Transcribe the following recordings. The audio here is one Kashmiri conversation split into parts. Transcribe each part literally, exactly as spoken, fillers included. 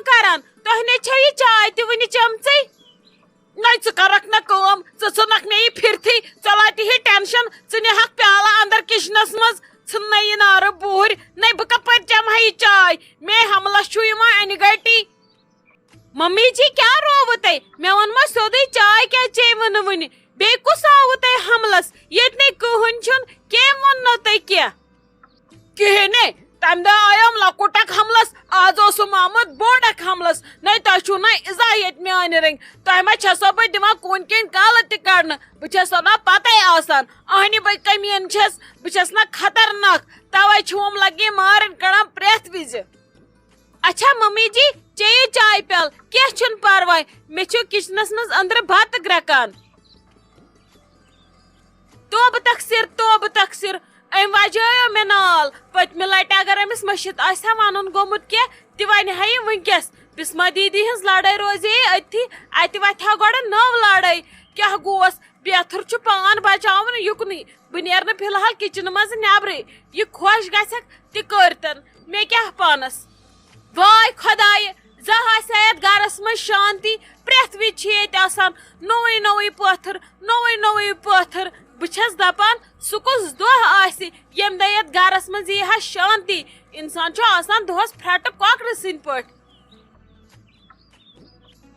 کران؟ تۄہہِ نے چھےٚ یہِ چاے تہِ وُنہِ چٔمژٕے۔ نَے ژٕ کرکھ نہ کٲم، ژٕ ژھٕنکھ مےٚ یہِ پھِرتھٕے، ژےٚ واتہِ ہے ٹینشن، ژٕ نِہکھ پیالہٕ اندر کچنس منٛز، ژھٕن نَے یہِ نارٕ بوٗرۍ، نَے بہٕ کپٲرۍ چمہٕ ہا یہِ چاے؟ مے حملس چھُ یِوان انگزائٹی۔ ممی جی، کیٛاہ رووٕ تۄہہِ؟ مےٚ ووٚنمو سیوٚدُے، چاے کیٛازِ چیٚیوٕ نہٕ وُنہِ؟ بیٚیہِ کُس آوٕ تۄہہِ حملس؟ ییٚتہِ نے کٕہٕنۍ چھُنہٕ، کٔمۍ ووٚن نہٕ تۄہہِ کینٛہہ؟ کِہیٖنۍ نے، تَمہِ دۄہ آیوم لۄکُٹ اکھ حملس، آز اوسُم آمُت بوٚڑ اکھ حملس۔ نے تۄہہِ چھُو نہ ازاہ ییٚتہِ میانہِ رٔنگۍ، تۄہہِ ما چھسو بہٕ دِوان کوٗنہِ کِنۍ کالہٕ تہِ کڑنہٕ؟ بہٕ چھسو نہ پتے آسان، اہنہِ بٔے کٔمیٖن چھس، بہٕ چھس نہ خطرناک، توے چھُوم لگے مارن کڑان پرٛٮ۪تھ وِزِ۔ اچھا ممی جی، چیٚیِو چاے پیالہٕ، کینٛہہ چھُنہٕ پرواے، مےٚ چھُ کچنس منٛز أنٛدرٕ بتہٕ گرٛٮ۪کان۔ توبہٕ تقصیر، توبہٕ تقصیر، أمۍ وجٲیو مےٚ نال۔ پٔتمہِ لٹہِ اگر أمِس مٔشِتھ آسہِ ہا ونُن گوٚمُت کینٛہہ، تہِ ونہِ ہا یہِ وٕنکیٚس۔ بسمہ دیدی ہٕنٛز لڑٲے روزِ ہے أتھی، اتہِ وتھِ ہا گۄڈٕ نٔو لڑٲے۔ کیٛاہ گوس؟ بیتھُر چھُ پان بچاوُن یُکنُے۔ بہٕ نیرٕ نہٕ فی الحال کچنہٕ منٛزٕ نیبرٕے۔ یہِ خۄش گژھٮ۪کھ تہِ کٔرتن، مےٚ کیٛاہ پانس۔ واے خۄدایہِ، زانٛہہ آسہِ ہا یتھ گرس منٛز شانتی، پرٛٮ۪تھ وِزِ چھِ ییٚتہِ آسان نوٚوُے نوٚوُے پٲتھٕر، نوٚوُے نوٚوُے پٲتھٕر۔ بہٕ چھس دپان، سُہ کُس دۄہ آسہِ، ییٚمہِ دۄہ یتھ گرس منٛز یی ہا شانتی؟ انسان چھُ آسان دۄہس پھرٹہٕ کۄکرٕ سٕنٛدۍ پٲٹھۍ۔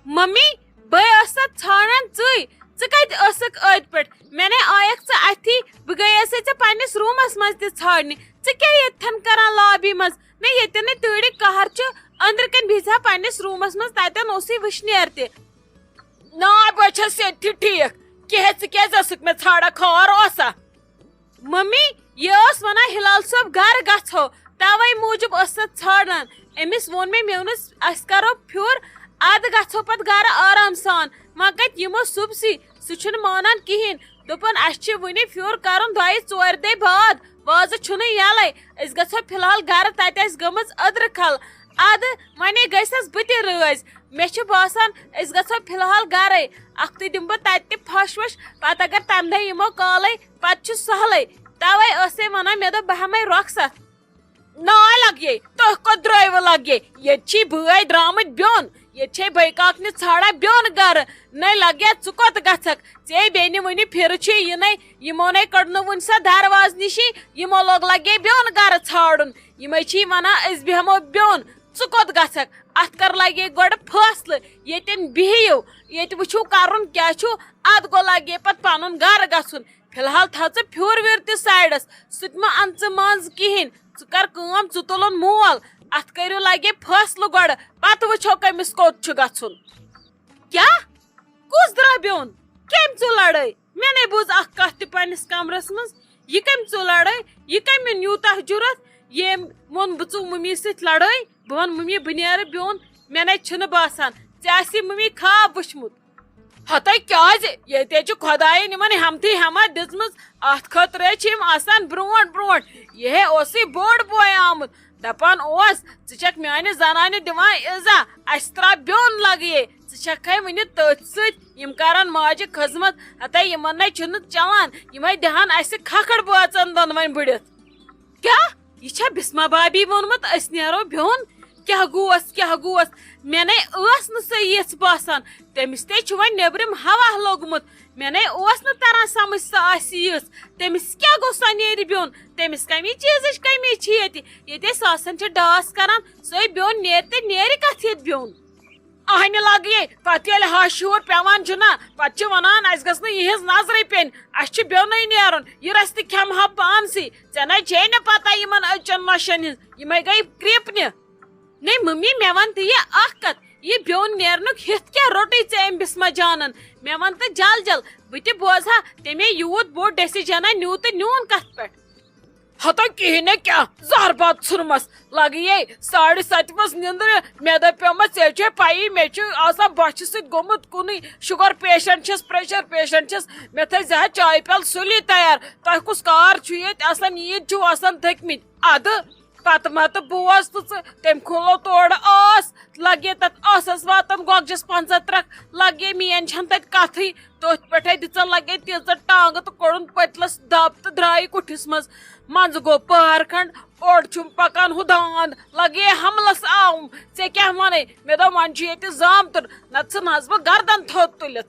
ممی، بہٕ ٲسَتھ ژھانڈان ژٕے۔ ژٕ کتہِ ٲسٕکھ ٲدۍ پٲٹھۍ؟ مےٚ نے آیکھ ژٕ اَتھی۔ بہٕ گٔیَسے ژےٚ پننِس روٗمَس منٛز تہِ ژھانڈنہِ۔ ژٕ کیٛاہ ییٚتھٮ۪ن کران لابی منٛز؟ نہ، ییٚتٮ۪ن نہٕ تۭرِ قہر چھُ، أنٛدرٕ کَنۍ بِہزِ ہا پننِس روٗمَس منٛز، تَتٮ۪ن اوسُے وٕشنیر تہِ۔ نا، بہٕ چھَس ییٚتھی ٹھیٖک۔ کیٛاہ، ژٕ کیٛازِ ٲسٕکھ مےٚ ژھانڈان؟ خٲر اوسا؟ ممی، یہِ ٲس ونان ہلال صٲب گرٕ گژھو، توے موٗجوٗب ٲسٕس ژھانڈان۔ أمِس ووٚن مےٚ، مےٚ ووٚنُس، "أسۍ کرو پھیُر، ادٕ گژھو پتہٕ گرٕ آرام سان۔ وۄنۍ کتہِ یِمو صُبسٕے؟" سُہ چھُنہٕ مانان کِہیٖنۍ۔ دوٚپُن، "اسہِ چھِ وُنہِ پھیُر کرُن دۄیہِ ژورِ دۄہہِ بعد، وازٕ چھُنہٕ یلے۔ أسۍ گژھو فی الحال گرٕ، تتہِ آسہِ گٔمٕژ أدرٕ کھل۔ ادٕ وۄنۍ گٔژھس بہٕ تہِ رٲزۍ۔ مےٚ چھُ باسان، أسۍ گژھو فی الحال گرے۔ اکھتُے دِمہٕ بہٕ تتہِ تہِ پھش وش، پتہٕ اگر تمہِ دۄہ یِمو کالے، پتہٕ چھُ سہلٕے۔ توے ٲسے ونان، مےٚ دوٚپ، بہٕ ہٮ۪مے رۄخصت۔" ناے لگیے، تُہۍ کوٚت درٛٲیوٕ لگیے؟ ییٚتہِ چھی بٲے درٛامٕتۍ بیوٚن، ییٚتہِ چھے بٲے کاکنہِ ژھانڈان بیوٚن گرٕ۔ نَے لگیا، ژٕ کوٚت گژھکھ؟ ژے بیٚنہِ وُنہِ پھِرٕ چھُے یِنَے، یِمو نے کٔڑ نہٕ وُنہِ سۄ دروازٕ نِشی، یِمو لوگ لگے بیوٚن گرٕ ژھانڈُن۔ یِمے چھی ونان، أسۍ بیٚہمو بیوٚن، ژٕ کوٚت گژھکھ؟ اتھ کر لگے گۄڈٕ فٲصلہٕ، ییٚتٮ۪ن بِہِو، ییٚتہِ وٕچھِو کرُن کیٛاہ چھُ، اتھ گوٚو لگے پتہٕ پنُن گرٕ گژھُن۔ فی الحال تھاو ژٕ پھیُر ویُر تہِ سایڈس، سُہ تہِ مہ ان ژٕ منٛز کِہیٖنۍ۔ ژٕ کر کٲم، ژٕ تُلُن مول، اتھ کٔرِو لگے فٲصلہٕ گۄڈٕ، پتہٕ وٕچھو کٔمِس کوٚت چھُ گژھُن۔ کیٛاہ؟ کُس درٛاو بیوٚن؟ کٔمۍ ژُل لڑٲے؟ مےٚ نے بوٗز اکھ کتھ تہِ پننِس کمرس منٛز۔ یہِ کٔمۍ ژُل لڑٲے؟ یہِ کٔمۍ اوٚن یوٗتاہ جُرت؟ ییٚمۍ ووٚن بہٕ ژُل مُمی سۭتۍ لڑٲے؟ بہٕ ونہٕ مُمی بہٕ نیرٕ بیوٚن، مےٚ نے چھُنہٕ باسان ژےٚ آسی مُمی خواب وٕچھمُت۔ ہتے کیازِ؟ ییٚتہِ چھِ خۄدایَن یِمن ہٮ۪متھٕے ہٮ۪متھ دِژمٕژ، اَتھ خٲطرٕ چھِ یِم آسان برونٛٹھ برونٛٹھ۔ یِہے اوسُے بوٚڑ بوے آمُت، دَپان اوس، "ژٕ چھَکھ میانہِ زنانہِ دِوان ایزا، اَسہِ ترٛاو بیوٚن لگیے، ژٕ چھَکھ ہے وُنہِ تٔتھۍ سۭتۍ، یِم کرن ماجہِ خدمت، ہتے یِمن نے چھُنہٕ چلان، یِمے دِہن اَسہِ کھکھٕڑ بٲژن دۄنوَنۍ بٔڑِتھ۔" کیٛاہ؟ یہِ چھا بسمہ بابی ووٚنمُت، "أسۍ نیرو بیوٚن"؟ کیٛاہ گوس، کیٛاہ گوس؟ مےٚ نے ٲس نہٕ سۄ یِژھ باسان۔ تٔمِس تے چھُ وۄنۍ نیٚبرِم ہوا لوٚگمُت۔ مےٚ نے اوس نہٕ تران سمجھ سۄ آسہِ یِژھ۔ تٔمِس کیٛاہ گوٚو، سۄ نیرِ بیوٚن؟ تٔمِس کَمہِ چیٖزٕچ کٔمی چھِ ییٚتہِ؟ ییٚتہِ أسۍ آسان چھِ ڈاس کران، سۄے بیوٚن نیرِ تہٕ نیرِ کَتھ ییٚتہِ بیوٚن؟ اہنہِ لگیے، پتہٕ ییٚلہِ ہش ہیوٗر پٮ۪وان چھُ نا، پتہٕ چھِ ونان، "اسہِ گٔژھ نہٕ یِہنٛز نظرٕے پیٚنۍ، اسہِ چھُ بیوٚنُے نیرُن، یہِ رستہٕ کھٮ۪مہٕ ہا پانسٕے، ژےٚ نے چھے نہٕ پتہ یِمن أچن نۄشن ہٕنٛز، یِمے گٔے کرٛیپنہِ۔" نے ممی، مےٚ ون تہٕ یہِ اکھ کتھ، یہِ بیوٚن نیرنُک ہِتھ کیٛاہ روٚٹُے ژےٚ أمۍ بسمہ جانن؟ مےٚ ون تہٕ جل جل، بہٕ تہِ بوزٕ ہا، تٔمۍ یوٗت بوٚڑ ڈیسیجنہ نیوٗ تہٕ نیوٗن کتھ پٮ۪ٹھ؟ ہتو کِہیٖنۍ نہٕ کیٛاہ، زہر بتہٕ ژھُنمس۔ لگیے ساڑِ ستہِ منٛز نِندرِ، مےٚ دپیومس، "ژےٚ چھے پَیی، مےٚ چھُ آسان بۄچھِ سۭتۍ گوٚمُت کُنُے، شُگر پیشنٹ چھَس، پریشر پیشنٹ چھَس، مےٚ تھٲے زِ ہا چایہِ پیالہٕ سُلی تیار۔ تۄہہِ کُس کار چھُ ییٚتہِ آسان، ییٖتۍ چھِو آسان تھٔکمٕتۍ؟" ادٕ پتہٕ ما تہٕ بوز تہٕ ژٕ، تٔمۍ کھُلو تورٕ ٲس، لگے تتھ ٲسس واتان گۄگجس پنٛژاہ ترکھ، لگے میٲنۍ چھنہٕ تتہِ کتھٕے۔ تٔتھۍ پٮ۪ٹھے دِژن لگے تیٖژاہ ٹانگہٕ تہٕ کوٚڑُن پٔتلس دب تہٕ درٛایہِ کُٹھِس منٛز۔ منٛزٕ گوٚو پہر کھنڈ، اورٕ چھُم پکان ہُہ داند، لگے حملس آوُم۔ ژےٚ کیٛاہ ونے؟ مےٚ دوٚپ وۄنۍ چھُ ییٚتہِ زامتُر، نتہٕ ژھٕنہس بہٕ گردن تھوٚد تُلِتھ۔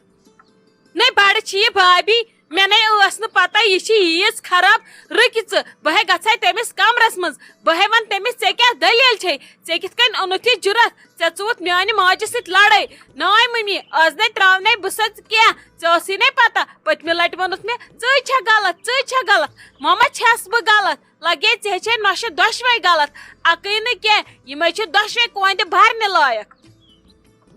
نے بڑٕ چھِ یہِ بھابی، مےٚ نے ٲس نہٕ پتہ یہِ چھِ ییٖژ خراب۔ رُکہِ ژٕ، بہٕ ہے گژھے تٔمِس کمرس منٛز، بہٕ ہے ونہٕ تٔمِس، ژےٚ کیٛاہ دٔلیٖل چھے؟ ژےٚ کِتھ کٔنۍ اوٚنُتھ یہِ جُرتھ؟ ژےٚ ژوٗتھ میانہِ ماجہِ سۭتۍ لڑٲے۔ ناے ممی، از نے تراو نے بہٕ سۄ ژٕ کینٛہہ، ژےٚ ٲسٕے نے پتہ، پٔتمہِ لٹہِ ووٚنُتھ مےٚ، ژٕے چھےٚ غلط، ژٕے چھےٚ غلط۔ مما، چھَس بہٕ غلط؟ لگے ژےٚ چھے نۄشہِ دۄشوے غلط، اکٕے نہٕ کینٛہہ، یِمے چھِ دۄشوے کۄنٛدِ بھرنہِ لایق۔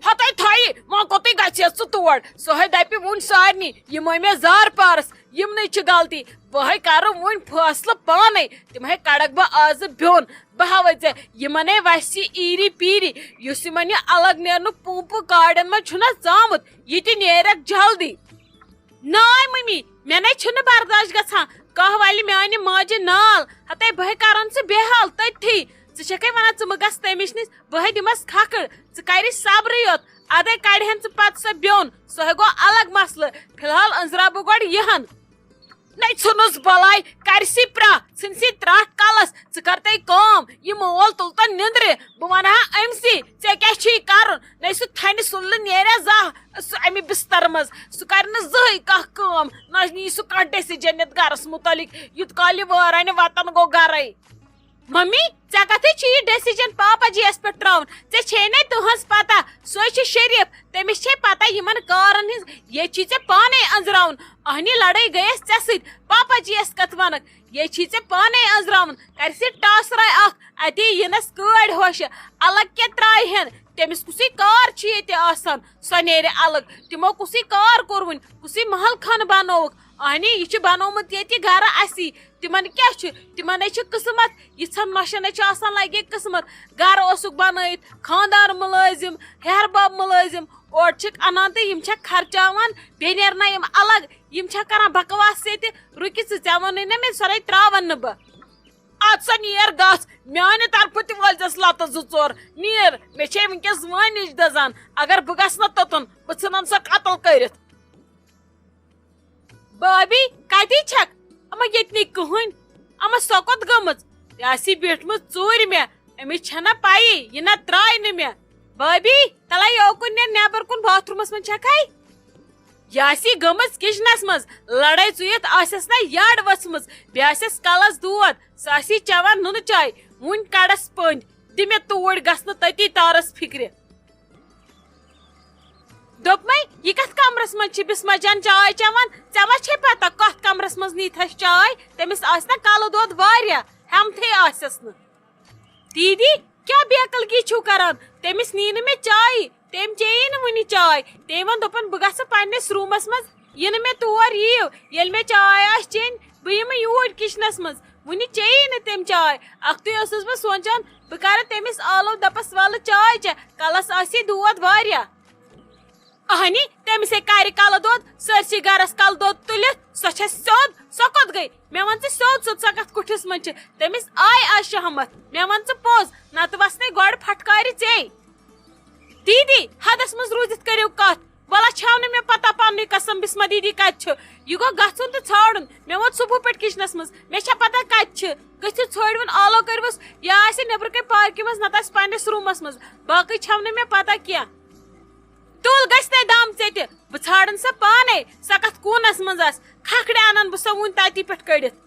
ہتے تھایی، وۄنۍ کوٚتٕے گژھِ ژٕ تور؟ سۄ ہے دپہِ وُنۍ سارنٕے، یِمے مےٚ زار پارس، یِمنٕے چھِ غلطی۔ بہٕ ہے کرٕ وُنۍ فٲصلہٕ پانے، تِم ہے کڑکھ بہٕ آزٕ بیوٚن۔ بہٕ ہاوے ژےٚ، یِمن ہے وسہِ یہِ ایٖری پیٖری، یُس یِمن یہِ الگ نیرنُک پونٛپہٕ کاڑٮ۪ن منٛز چھُنہ ژامُت، یہِ تہِ نیرکھ جلدی۔ ناے ممی، مےٚ نے چھُنہٕ برداش گژھان۔ کانٛہہ والہِ میانہِ ماجہِ نال، ہتے بہٕ ہے کرن ژٕ بے حال تٔتھی۔ ژٕ چھکھے ونان ژٕ مہٕ گژھ تٔمِس نِش، بہٕ ہے دِمس کھکھٕر، ژٕ کری صبرٕے یوت۔ ادے کڑِہن ژٕ پتہٕ سۄ بیوٚن، سۄ ہے گوٚو الگ مسلہٕ۔ فی الحال أنزراو بہٕ گۄڈٕ یِہن۔ نے ژھٕنُس بلاے، کرِ سی پرٛاہ، ژھٕنۍ سی ترٛٹھ کلس۔ ژٕ کر تَے کٲم، یہِ مول تُلتن نِندرِ، بہٕ ونہٕ ہا أمۍ سی، ژےٚ کیٛاہ چھُے کرُن؟ نے سُہ تھنہِ سُلہٕ نیرِ زانٛہہ سُہ امہِ بستر منٛز، سُہ کرِ نہٕ زٕہٕے کانٛہہ کٲم، نہ نی سُہ کانٛہہ ڈیسیجن یتھ گرس متعلق، یوٗت کال یہِ وٲرانہِ وطن گوٚو گرے۔ ممی، ژےٚ کتھے چھُ یہِ ڈیسیجن پاپا جی یس پٮ۪ٹھ تراوُن؟ ژےٚ چھے نے تُہنٛز پتہ، سۄے چھِ شریف، تٔمِس چھے پتہ یِمن کارن ہٕنٛز۔ ییٚتہِ چھُے ژےٚ پانے أنزراوُن، اہنی لڑٲے گٔیس ژےٚ سۭتۍ، پاپا جی یس کتھ ونکھ؟ ییٚتہِ چھُے ژےٚ پانے أنزراوُن، کرِ سُہ ٹاسراے اکھ، اتی یِنس کٲڑۍ ہوشہِ، الگ کیٛاہ ترایہِ ہن؟ تٔمِس کُسٕے کار چھُ ییٚتہِ آسان، سۄ نیرِ الگ۔ تِمو کُسٕے کار کوٚروُن، کُسٕے محل خانہٕ بنووُکھ؟ اہنی، یہِ چھُ بنوومُت ییٚتہِ گرٕ اسی۔ تِمن کیٛاہ چھُ؟ تِمن ہے چھُ قسمت، یِژھن نۄشن ہے چھُ آسان لگے قسمت۔ گرٕ اوسُکھ بنٲیِتھ، خاندار مُلٲزِم، ہیہر بب مُلٲزِم، اورٕ چھِکھ انان تہٕ یِم چھکھ خرچاوان، بیٚیہِ نیرنا یِم الگ، یِم چھا کران بکواس ییٚتہِ؟ رُکہِ ژٕ، ژےٚ ووٚنُے نہ مےٚ، سۄ نے تراون نہٕ بہٕ۔ اد سا نیر گژھ، میانہِ طرفہٕ تہِ وٲلۍزٮ۪س لتہٕ زٕ ژور۔ نیر، مےٚ چھے وٕنکیٚس وٲنِج دزان، اگر بہٕ گژھٕ نہ توٚتُن، بہٕ ژھٕنن سۄ قتل کٔرِتھ۔ بابی، کتی چھکھ؟ اما ییٚتہِ نٕے کٕہٕنۍ۔ اما سۄ کوٚت گٔمٕژ؟ یہِ آسی بیٖٹھمٕژ ژوٗرِ مےٚ، أمِس چھنہ پَیی، یہِ نہ ترٛایہِ نہٕ مےٚ۔ بابی، تلے یوکُن نیر، نٮ۪بر کُن باتھ روٗمس منٛز چھکھے؟ یہِ آسی گٔمٕژ کچنس منٛز، لڑٲے ژُیِتھ آسٮ۪س نہ یڈ ؤژھمٕژ، بیٚیہِ آسٮ۪س کلس دود، سۄ آسی چٮ۪وان نُنہٕ چاے۔ وُنۍ کڑس پٔنٛدۍ، دِ مےٚ توٗرۍ گژھنہٕ تٔتی تارس فکرِ۔ دوٚپمَے، یہِ کتھ کمرس منٛز چھِ بسمہ جان چاے چٮ۪وان؟ ژےٚ ما چھے پتہ کتھ کمرس منٛز نیٖتھس چاے؟ تٔمِس آسہِ نہ کلہٕ دود واریاہ، ہٮ۪متھٕے آسٮ۪س نہٕ۔ دیٖدی، کیٛاہ بے عقلگی چھِو کران؟ تٔمِس نی نہٕ مےٚ چایی، تٔمۍ چیٚیی نہٕ وُنہِ چاے۔ تٔمۍ ووٚن، دوٚپُن، بہٕ گژھٕ پننِس روٗمس منٛز، یِنہٕ مےٚ تور یِیِو۔ ییٚلہِ مےٚ چاے آسہِ چیٚنۍ، بہٕ یِمہٕ یوٗرۍ کچنس منٛز۔ وُنہِ چیٚیی نہٕ تٔمۍ چاے۔ اکھتُے ٲسٕس بہٕ سونٛچان، بہٕ کرٕ تٔمِس آلو، دپس، ولہٕ چاے چےٚ، کلس آسی دود واریاہ۔ اہنی، تٔمِس ہے کرِ کلہٕ دود، سٲرسٕے گرس کلہٕ دود تُلِتھ، سۄ چھےٚ سیوٚد، سۄ کوٚت گٔے؟ مےٚ وَن ژٕ سیوٚد سیوٚد، سۄ کتھ کُٹھِس منٛز چھِ؟ تٔمِس آے آز شہمت، مےٚ وَن ژٕ پوٚز، نتہٕ وسنے گۄڈٕ پھٹکارِ ژے۔ دیٖدی، حدس منٛز روٗزِتھ کٔرِو کتھ۔ وَلہ چھَو نہٕ مےٚ پتہ پننُے قسم، بسمہ دیٖدی کتہِ چھِ؟ یہِ گوٚو گژھُن تہٕ ژھانڈُن۔ مےٚ ووت صبحہٕ پٮ۪ٹھ کِچنس منٛز، مےٚ چھےٚ پتہ کتہِ چھِ۔ گٔژھِو ژھٲنڈوُن، آلو کٔرِوُس، یا آسہِ نیٚبرٕ کنہِ پارکہِ منٛز، نتہٕ آسہِ پننِس روٗمس منٛز۔ باقٕے چھَو نہٕ مےٚ پتہ کینٛہہ۔ تُل، گژھِ نے دم ژےٚ تہِ، بہٕ ژھانڈن سۄ پانے، سۄ کتھ کوٗنس منٛز آسہِ۔ کھکھرِ انن بہٕ سۄ وُنۍ تتی پٮ۪ٹھ کٔڑِتھ۔